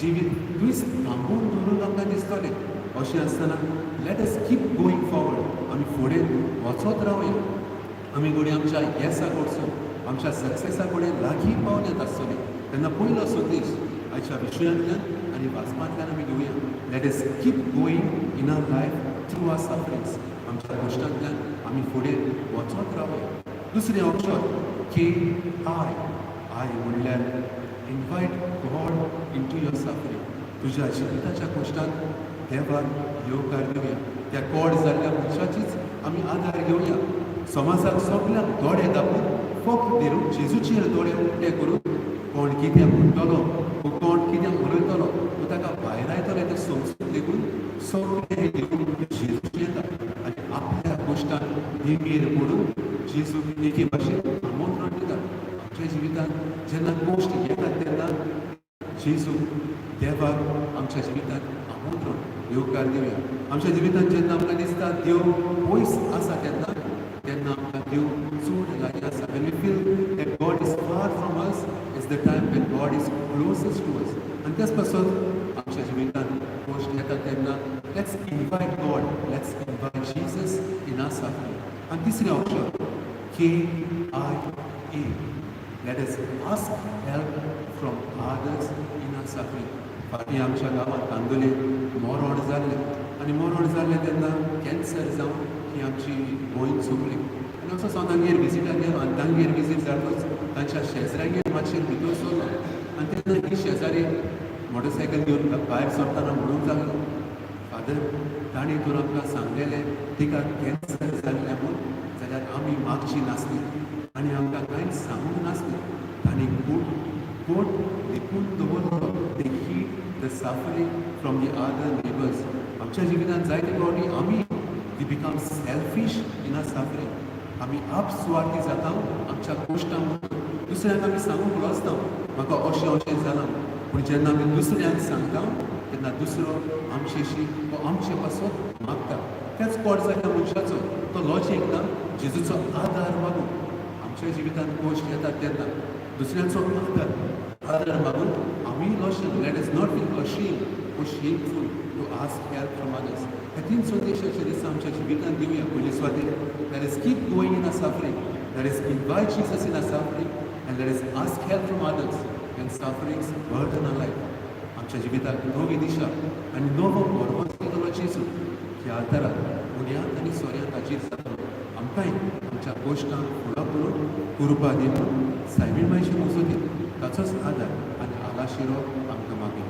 जिवीत थंयच थांबोवन दवरून आमकां दिसतलें. अशें आसतना let us keep going forward. आमी फुडें वचत रावया. आमी घडये आमच्या येसा कडसून, आमच्या सक्सेसा कडेन लागीं पावल्यात आसतले. तेन्ना पयलो संदेश आयच्या विशयांतल्यान आनी वाचपांतल्यान आमी घेवया, let us keep going in our life through our sufferings. आमच्या कश्टांतल्यान आमी फुडें वचत रावया. दुसरें अक्षर के I. I म्हणल्यार invite God into your suffering. तुज्या जिविताच्या कश्टांत देवाक येवकार दिवया. त्या कोड जाल्ल्या मनशाचीच आमी आदार घेवया. समाजाक सगळ्यांक दोळे दापून, फक्त धरून जेजूचेर दोळे उक्ते करून, कोण कितें म्हणटलो वो कोण कितें उलयतलो वो ताका भायरायतले तें समजून देखून सगळें घेवन जेजूचेर येता आनी आपल्या गोश्टान दिंबेर पडून जेजू एके भाशेन आमंत्रण दिता. आमच्या जिवितांत जेन्ना गोश्ट येतात तेन्ना जेजू देवाक आमच्या जिवितांत आमंत्रण, येवकार दिवया. आमच्या जिवितांत जेन्ना आमकां दिसता देव पयस आसा तेन्ना, तेन्ना आमकां देव चड लागीं आसा. When we feel that God is far from us is the time when God is closest to us. आनी त्याच पासून आमच्या जिवितांत गोश्ट येता तेन्ना let's invite God, let's invite Jesus in our suffering. आनी तिसरें अक्षर KIA. Let us ask help from others in our suffering. फाटीं आमच्या गांवांत कांदोले मरण जाल्लें आनी मरण जाल्लें तेन्ना कॅन्सर जावन ही आमची भयण सोंपली. आनी असो हांव तांगेर विजिटाक गेलो आनी तांगेर विजीट जातकच तांच्या शेजऱ्यांगेर मातशें भितर सरलो आनी तेन्ना ही शेजारी मोटरसायकल घेवन भायर सरतना म्हणूंक लागलो, "फादर, ताणें तर आमकां सांगलेलें तिका कॅन्सर जाल्लें म्हूण, जाल्यार आमी मागची नासली आनी आमकां कांयच सांगूंक नासलें. तांणी कोट कोट लिपून दवरलो." They hid the suffering from the other neighbours. आमच्या जिवितांत जायते फावटी आमी we become selfish in our suffering. आमी आपसुवार्थी जाता आमच्या कोश्टां. दुसऱ्यांक आमी सांगूंक लजता, म्हाका अशें अशें जालां. पूण जेन्ना आमी दुसऱ्यांक सांगता तेन्ना दुसरो आमचेशी वो आमचे पासत मागता. त्याच कोट जाल्ल्या मनशाचो तो लॉजीक ना, जेजूचो आदार मागून. आमच्या जिवितांत कोश्ट येतात तेन्ना दुसऱ्यांचो आदार मागून आमी lotion. Let us not feel ashamed or shameful to ask help from others. ह्या तीन संदेशाचे दिसा आमच्या जिवितांत दिवया. पयली सुवातेर let us keep going in our suffering, let us invite Jesus in our suffering, and let us ask help from others when sufferings burden our life. आमच्या जिविताक नवी दिशा आनी नवो भरवंस दितलो जेजू. ह्या आदारात उण्यांत आनी सोऱ्यांत हाजीर जातलो. आमकांय आमच्या गोश्टांक फुडो करून कुरपा दिवन सायबीण मायचे मुजोती ताचोच आदार आनी आलाशिरो आमकां मागया.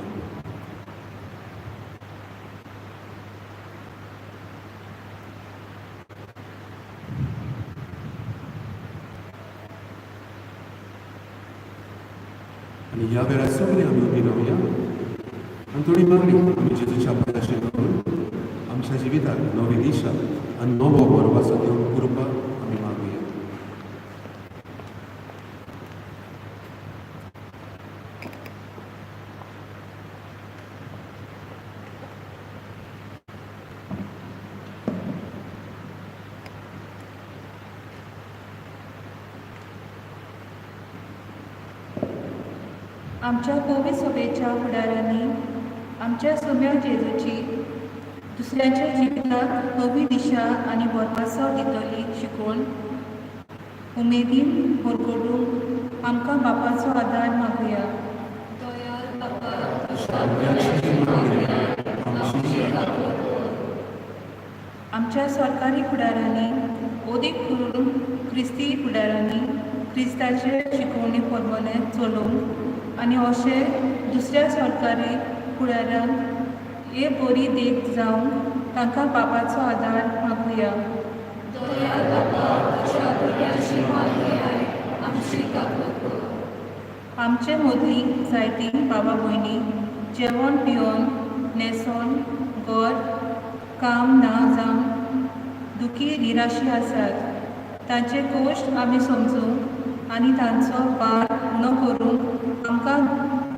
आनी ह्या वेळार सगळीं आमी उबी रावया आनी थोडी मागणी आमी जेजूच्या पांयाचेर करून आमच्या जिविताक नवी दिशा आनी नवो बरोवाचो दिवन कृपा आमी मागुया. आमच्या कोवी सभेच्या फुडाऱ्यांनी आमच्या सोम्या जेजूची दुसऱ्यांच्या जिविताक नवी दिशा आनी भरपासो दितली शिकोवन उमेदीन भरकटूंक आमकां बापाचो आदार मागुया. दयाळ बापा, आमच्या सरकारी फुडाऱ्यांनी अदीक करून क्रिस्ती फुडाऱ्यांनी क्रिस्ताचे शिकोवणी प्रमाणे चलोवंक आनी अशें दुसऱ्या सरकारी फुडाऱ्यांक एक बरी देख जावंक तांकां बापाचो आदार मागुया. दयाळ बापा, तुज्या भुरग्यांची मागणी आयक, आमची काकूत कर. आमचे मदलीं जायतीं बाबा भयणी जेवण पिवन न्हेसोन घर काम ना जावन दुखी निराशी आसात. तांचे कश्ट आमी समजूंक आनी तांचो भार उणो करूंक आमकां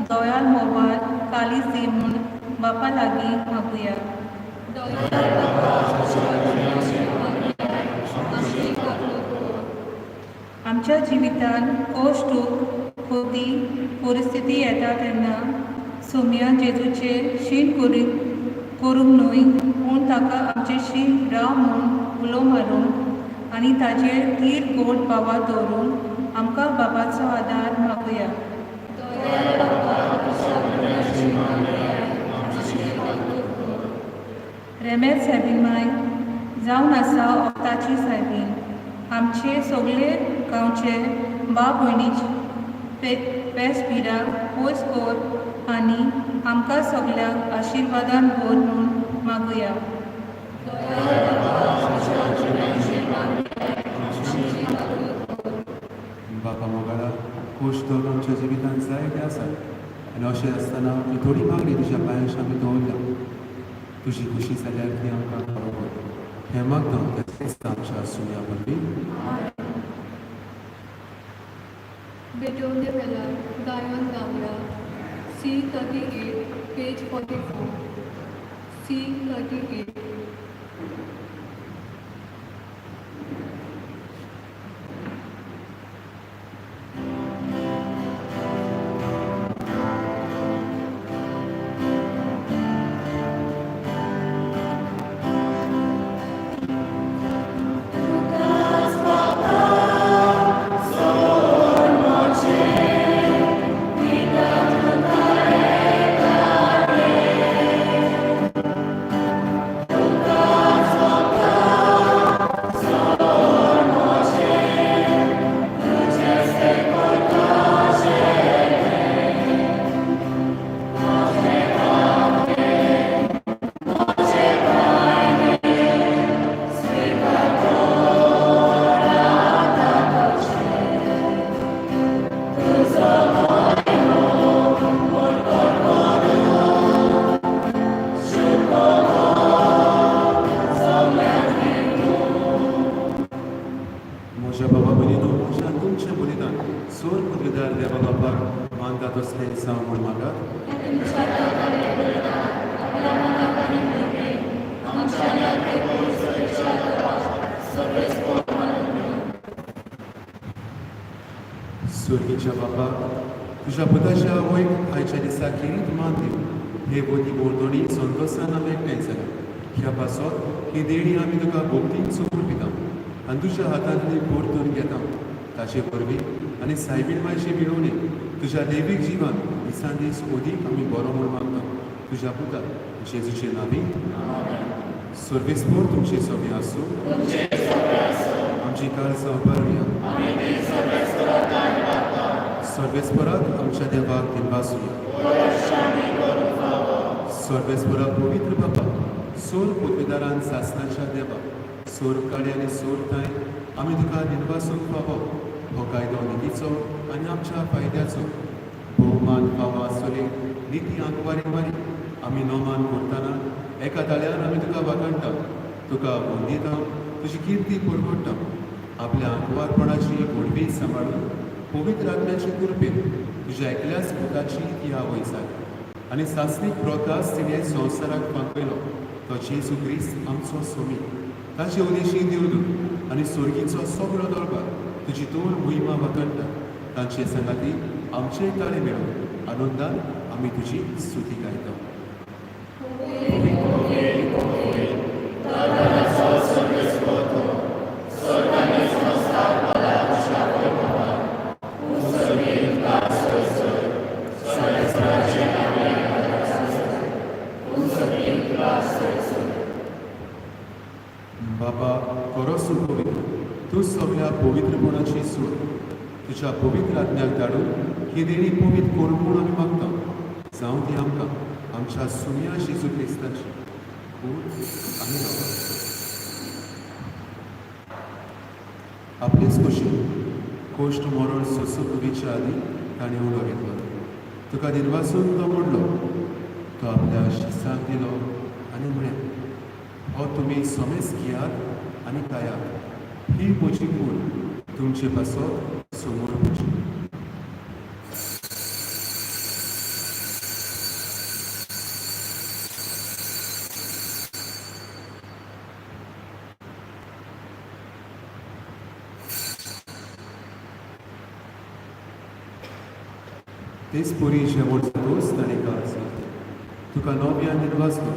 दयाळ मोबायल कालीज दी म्हूण बापा लागीं मागुया. दयाळ बापा, तुज्या भुरग्यांची मागणी आयक, आमची काकूत कर. आमच्या जिवितांत कश्ट खोती परिस्थिती येता तेन्ना सोम्या जेजूचेर शीण करूंक न्हय, पूण ताका आमचेशी राव म्हूण उलो मारूंक आनी ताचेर थीर गोड बाबा दवरूंक आमकां बाबाचो आदार मागुया. दयाळ बापा, तुज्या भुरग्यांची मागणी आयक, आमची काकूत कर. रेमेद सायबीन माय जावन आसा ओक्ताची सायबीन, आमचे सगळे गांवचे बाब भयणीचे पेस पिडा पयस कर आनी आमकां सगल्यांक आशिर्वादान भर म्हूण मागुया. दयाळ बापा, तुज्या भुरग्यांची मागणी आयक, आमची काकूत कर. बापा मोगाळा, खोश दवर आमच्या जिवितांत जायते आसात आनी अशें आसतना ही थोडी मागणी तुज्या पांयांशी आमी दवरल्या. तुजी खुशी जाल्यार ती आमकां खबर हें मागता तशेंच आमच्या सुन्या वरवीं. भेटवणे वेळार गायन गावया. C 38, page 44. C 38. म्हज्या बाबा भयणीनो, म्हज्या तुमचें बलिदान सोर पदवीदार देवा बापाक मानता तसलें जावं म्हूण मागात. सुर्गीच्या बापा, तुज्या पुताच्या आवयक आयच्या दिसा खेरीत मान दिवन हे बोधी भोंवतणी संतोशान आमी एकठांय जाल्या. ह्या पासत ही देणी आमी तुका भोक्तीन समर्पिता आनी तुज्या हातांतली परतून घेता. ताचे वरवीं आनी सायबीण मायचे मिळोवणी तुज्या देवीक जिवान दिसान दीस अदीक आमी बरो म्हूण मागता. तुज्या पुता जेजूचे नांवी. सर्वेस्पोर तुमचे सगळें आसूं. आमची काळजां उबारुया. सर्वेस्पराक आमच्या देवाक दिनवासुया. सर्वेस्पराक पवित्र बापा, सोर पदवीदारान सासनाच्या देवा, सोर काडे आनी सोर ताय आमी तुका दिनवासूंक फावो. हो कायदो नितीचो आनी आमच्या फायद्याचो. भोवमान फावो आसतली निती आंकवारी मारी आमी नोमान करतना एका ताळ्यान आमी तुका वाखाणटा, तुका वंदिता, तुजी किर्ती परगट्टा. आपल्या आंकवारपणाची गोडवी सांबाळून पवित्र आत्म्याचे कृपेन तुज्या एकल्याच पुताची ती आवय जाली आनी सासणीक प्रकाश तिणें संवसाराक फांकयलो तो जेजू क्रिस्त आमचो सोमी. ताचे उदेशी देवदूत आनी स्वर्गीचो सगळो दरबार तुजी दोन मोहिमा वाखाणटा. तांचे सांगाती आमचेय ताळे मेळून आनंदान आमी तुजी स्तुती गायता. बाबा खरोच तूं पवित्र, तूं सगळ्या पवित्रपणाची सूर. तुज्या पवित्र आत्म्याक धाडून ही देणी पवित्र कर म्हूण आमी मागता. जावं ती आमकां आमच्या सुन्या जेजू क्रिस्ताची कूड आनी रगत. आपलेच कुशीन कोश्ट मरण सोसूक विच्या आदी ताणें उलो घेतलो. तुका दिनवासून तो मोडलो, तो आपल्या शिसाक दिलो आनी म्हळें, हो तुमी समेस घेयात आनी खायात, ही म्हजी कूड तुमचे पासत समोर म्हजी. तेच परी जेवण जातकच ताणें काळज तुका नव्यान दिनवासलो,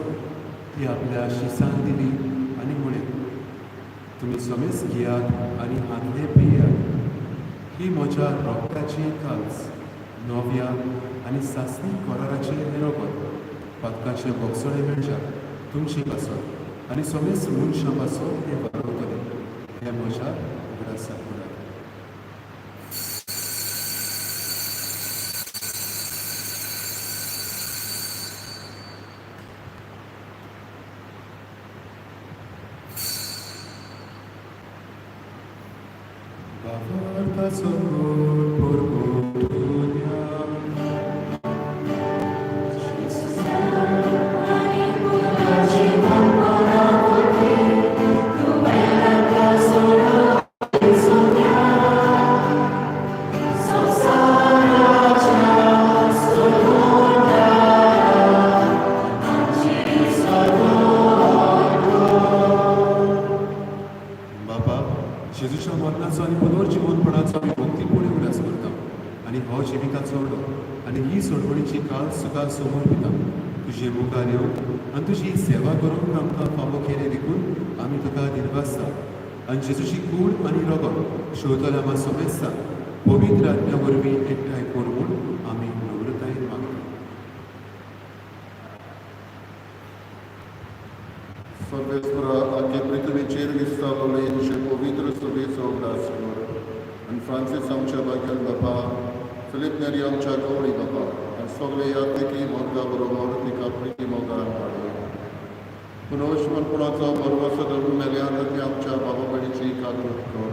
ती आपल्या शिसांक दिली आनी म्हळें, तुमी समेस घेयात आनी हातले पियात, ही म्हज्या रगताची काल्स नव्या आनी सासणी कराराचें हें रगत पातकाचें बोगसणें मेळच्या तुमचे पासत आनी समेस मनशां पासत हें वाडवतलें. हें म्हज्या उगडासाक करात. भावार्थाचो परगटुया. बापा, जेजूच्या मरणाचो आनी पुनर्जिवनपणाचो आमी भक्तीपूर्ण उगडास करता आनी हो जिविताचो उडो आनी ही सोडवणीची काळ तुका समोर दिता. तुजे मुखार येवन आनी तुजी सेवा करूंक आमकां फावो केलें देखून आमी तुका दिनवासता आनी जेजूची कूड आनी रगत शेवतल्या आमकां समेस्ता पवित्र आत्म्या वरवीं एकठांय कर म्हूण आमी नम्रतायेन मागता. सर्वेस्परा आख्खे पृथ्वीचेर विस्तारलेले तुजे पवित्र सभेचो उगडास कर आनी फ्रांसीस आमच्या भाग्यान बापा, फिलीप नेरी आमच्या गवळी बापा आनी सगळे यात्रिकी मोगा बरोबर तिका प्रिती मोगान वाडय. पुनर्जीवनपणाचो भरवसो धरून मेल्या ती आमच्या बाबा भयणीची कागृत कर.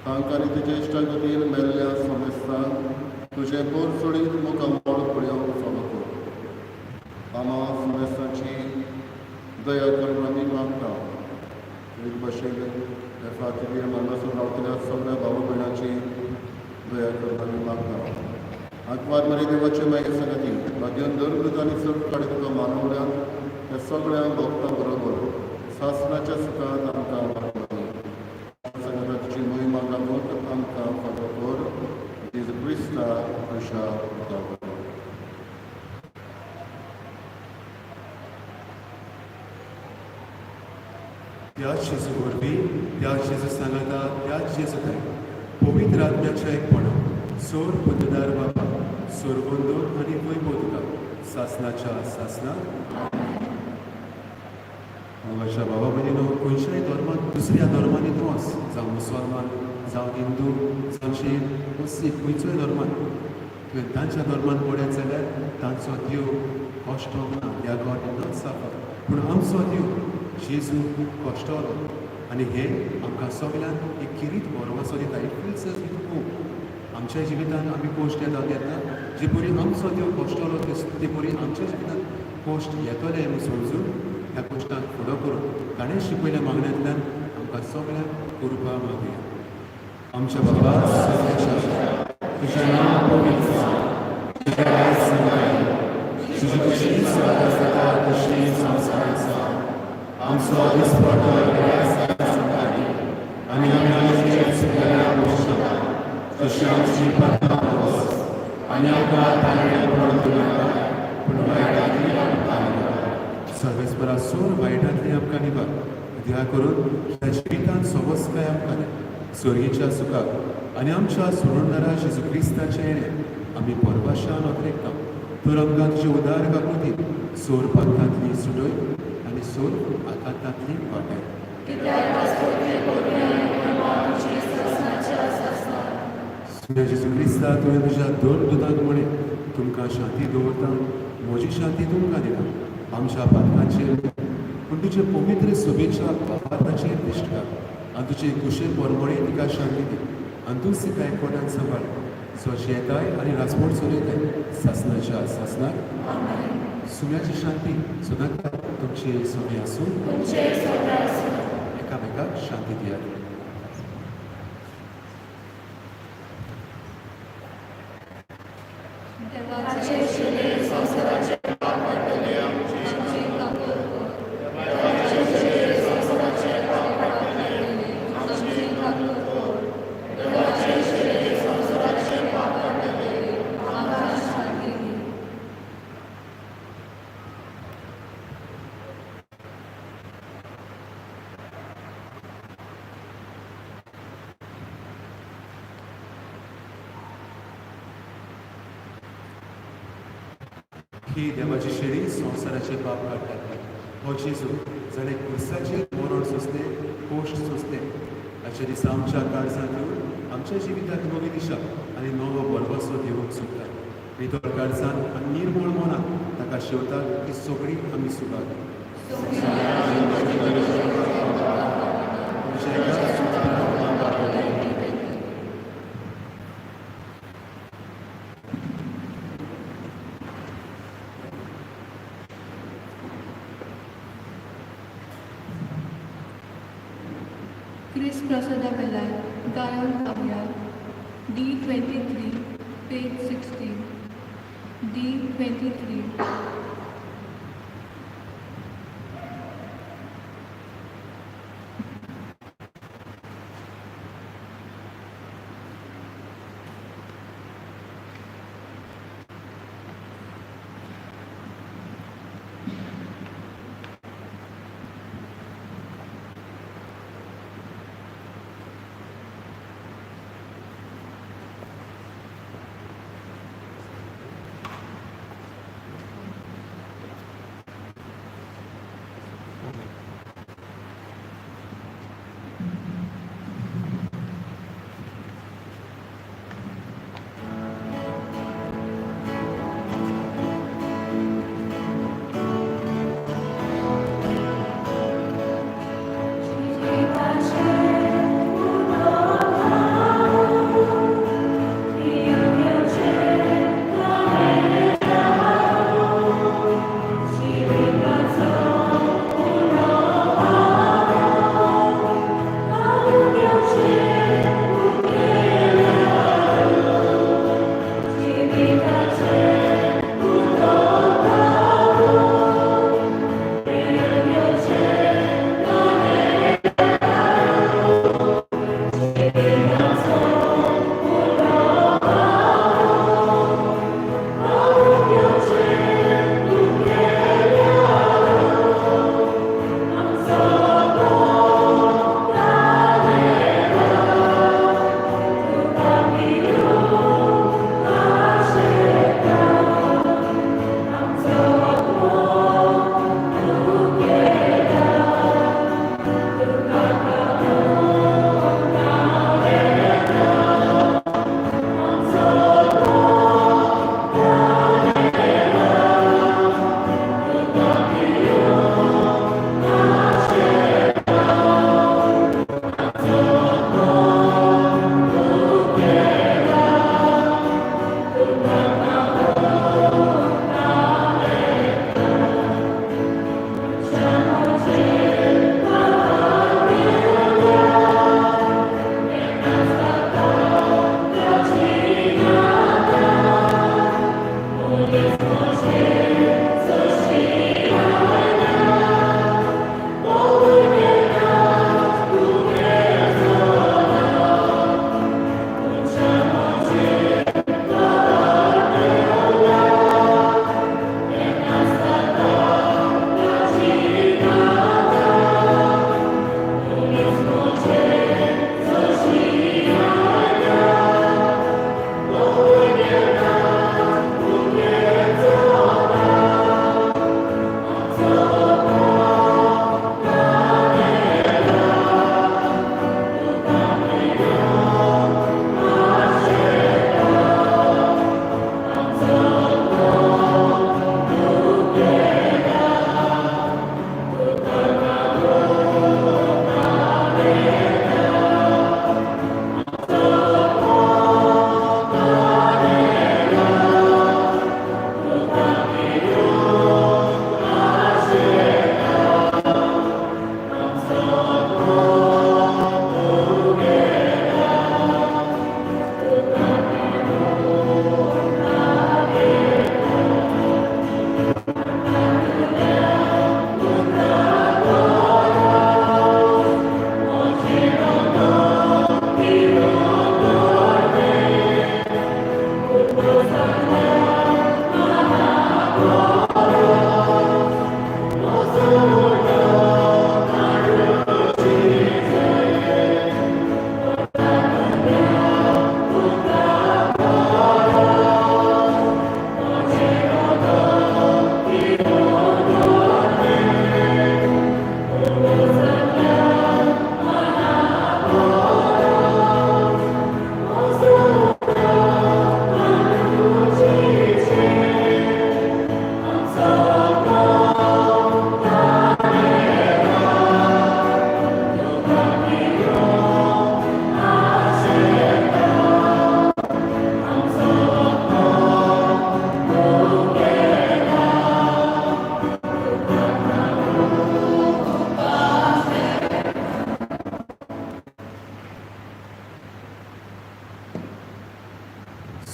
तांकां आनी तुज्या इश्टागतीन मेल्ल्या समेस्तांक तुजें बोर सोडीत मुखामळ पळोवंक फावो कर. आमा समेस्तांची दया करून आमी मागता. एक भशेन ह्या फांतीर हांगासर रावतल्या सगळ्या भाव भयणाची दया करून आमी मागता. आंकवार मरे देवाचे मागीर संगती भाग्यान दर आनी चड काडे तुका मानवल्यान त्या सगळ्या भक्तां बरोबर सासणाच्या सुखांत आमकां वाडय. संगता तुजी मोहिमा गावोवंक आमकां फावो कर. जेजू क्रिस्ता तुज्या पुता वरवीं. त्याच जेजू वरवीं, त्याच जेजू सांगाता, त्याच जेजू थंय पवित्र आत्म्याच्या एकपणा सोर पुतदार बाबा सोरबंदोर आनी वैभव तुका सासनाच्या सासना. म्हज्या बाबा भयणीनो, खंयच्याय धर्मांत दुसऱ्या धर्मांनी तूं वच, जावं मुसलमान, जावं हिंदू, जावं शीख, मुस्लीम, खंयच्याय धर्मांत तुवें तांच्या धर्मान पळयत जाल्यार तांचो देव कश्टोंक ना, ह्या गॉड did not suffer. पूण आमचो देव जेजू कश्टवलो आनी हें आमकां सगल्यांक एक किरीत भरवंसो दिता. It fills us with hope. आमच्या जिवितांत आमी कश्ट येता तेन्ना जे परी आमचो देव कश्टलो ते परी आमच्या जिवितांत कश्ट येतले म्हूण समजून ह्या कश्टांक फुडो करून ताणें शिकयल्या मागण्यांतल्यान आमकां सगळ्यांक कृपा मागया. आमच्या बाबा सगळ्याच्या तुजें नांव पवित्र जावं, तुजें राज जावं, तुजी खुशी स्वर्गात जाता तशी संवसारांत जावं. आमचो दिसपटो आमकां दी आनी आमी आमचे चुकल्यार बक्षता तशी आमची पात्रां बस आनी आमकां ताणें पडूंक नाका पूण वायटांतली आमकां निवार. सर्वेस्परा सोर वायटांतली आमकां निवार. दया करून ह्या जिवितांत सोबसकाय आमकां दी स्वर्गीच्या सुखाक आनी आमच्या सोडणारा जेजू क्रिस्ताचें येणें आमी परवाशान अत्रेकता. तर आमकां तुजे उदार काकुतीन सोर पात्रांतली सुटय आनी सोर आकांतांतली वाटाय. सुन्या जेजू क्रिस्ता, तुवें तुज्या दोन दुतांक म्हणें, तुमकां शांती दवरता, म्हजी शांती तुमकां दिता. आमच्या पात्रांचेर पूण तुजे पवित्र सभेच्या भावार्थाचेर दिश्ट घाल आनी तुजे कुशे परमळे तिका शांती दी आनी तूं तिका एकवटान सांबाळ, जो जेताय आनी राजवट चलयताय सासनाच्या सासनाक. सुम्याची शांती सदांच तुमची सोबी आसूं. एकामेकाक शांती दियात. ही देवाची शेळी संवसाराचे पाप काडटात. हो जेजू जाणें खुर्साचेर मरण सोंसलें, कोश्ट सोंसलें, हाच्या दिसा आमच्या काळजांत येवन आमच्या जिविताक नवी दिशा आनी नवो भरवसो दिवंक सोदता. नितळ काळजान आनी निर्मळ मनान ताका शेवटाक ही सगळी आमी सुगात. क्रिस प्रसादा बेलाय गायन गावया. D 23, page 16. D 23.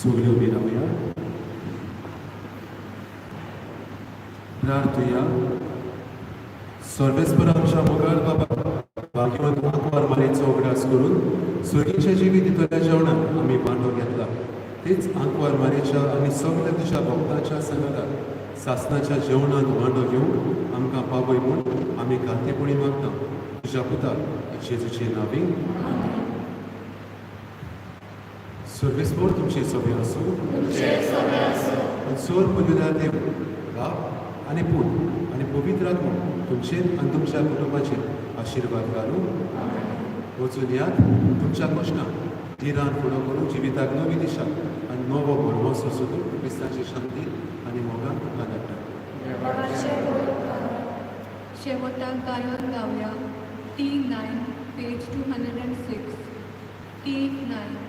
सगळीं उबी रावया. प्रार्थुया. सर्वेस्पर आमच्या मुखार बाबा, भाग्यवंत आंकवार मारयेचो उगडास करून सुर्गीचें जिवीत दितल्या जेवणाक आमी वांटो घेतला, तेच आंकवार मारयेच्या आनी सगल्या तुज्या भक्ताच्या सांगाताक सासनाच्या जेवणांत वांटो घेवंक आमकां पावय म्हूण आमी खातेपणी मागता, तुज्या पुता जेजूचे नांवी. सर्वेस्पर तुमचे सगळे आसूं. सर पुनवेदार देव बाप आनी पूत आनी पवित्र आत्मो तुमचेर आनी तुमच्या कुटुंबाचेर आशिर्वाद घालूं. वचून यात, तुमच्या कश्टां धिरान फुडो करून जिविताक नवी दिशा आनी नवो भरवंसो सोदून क्रिस्ताची शांती आनी मोगान तुमकां धाडटा. देवाचे उपकार. शेवटाक गायन गावया. T 9, page 206, T 9.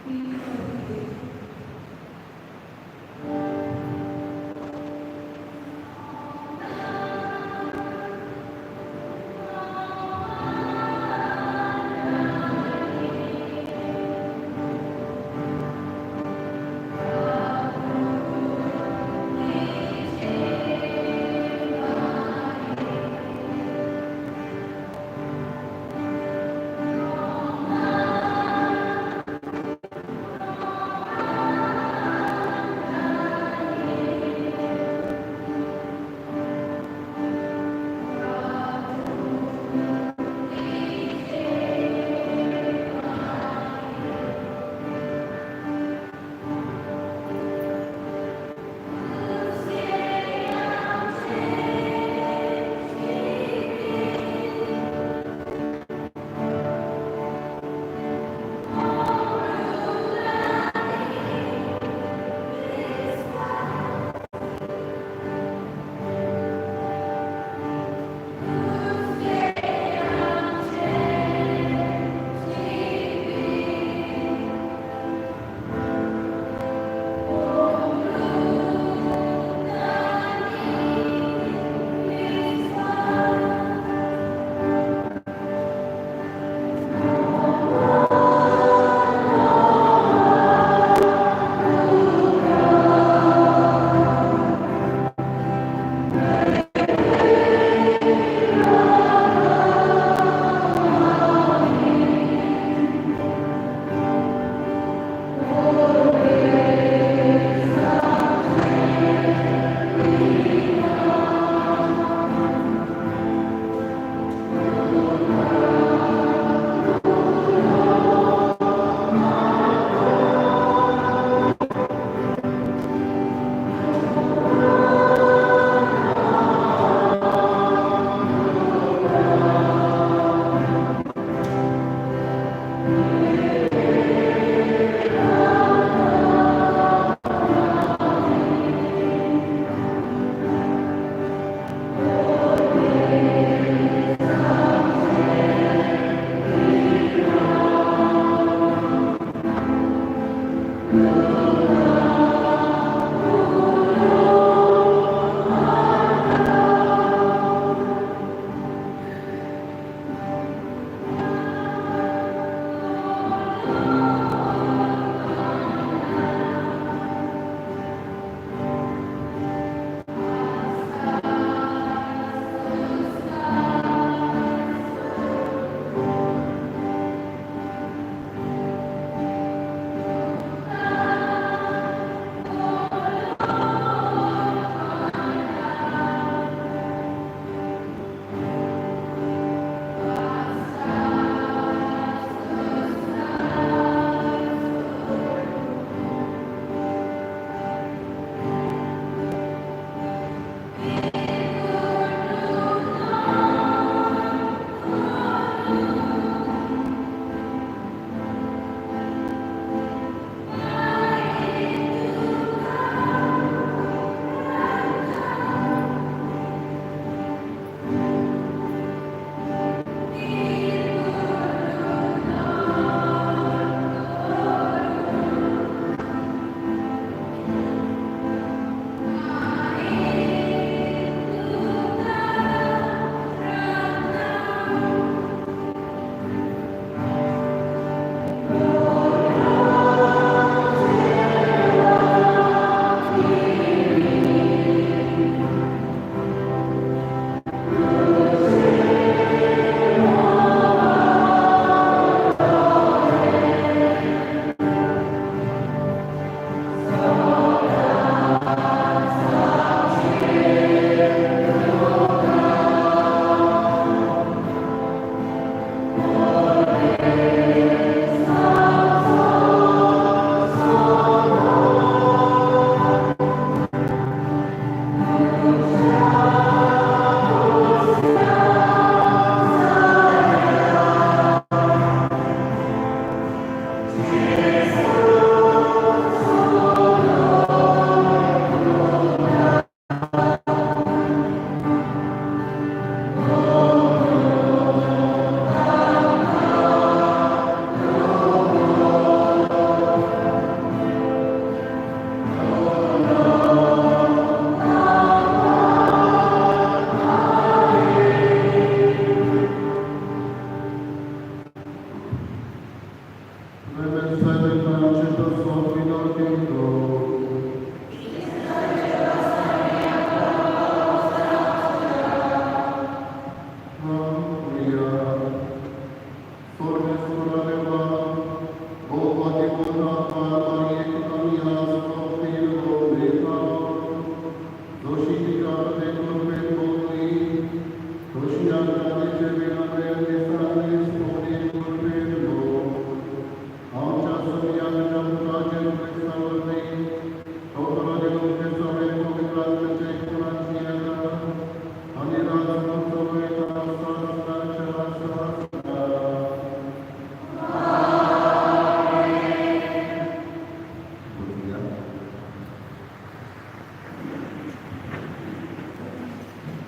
Amen.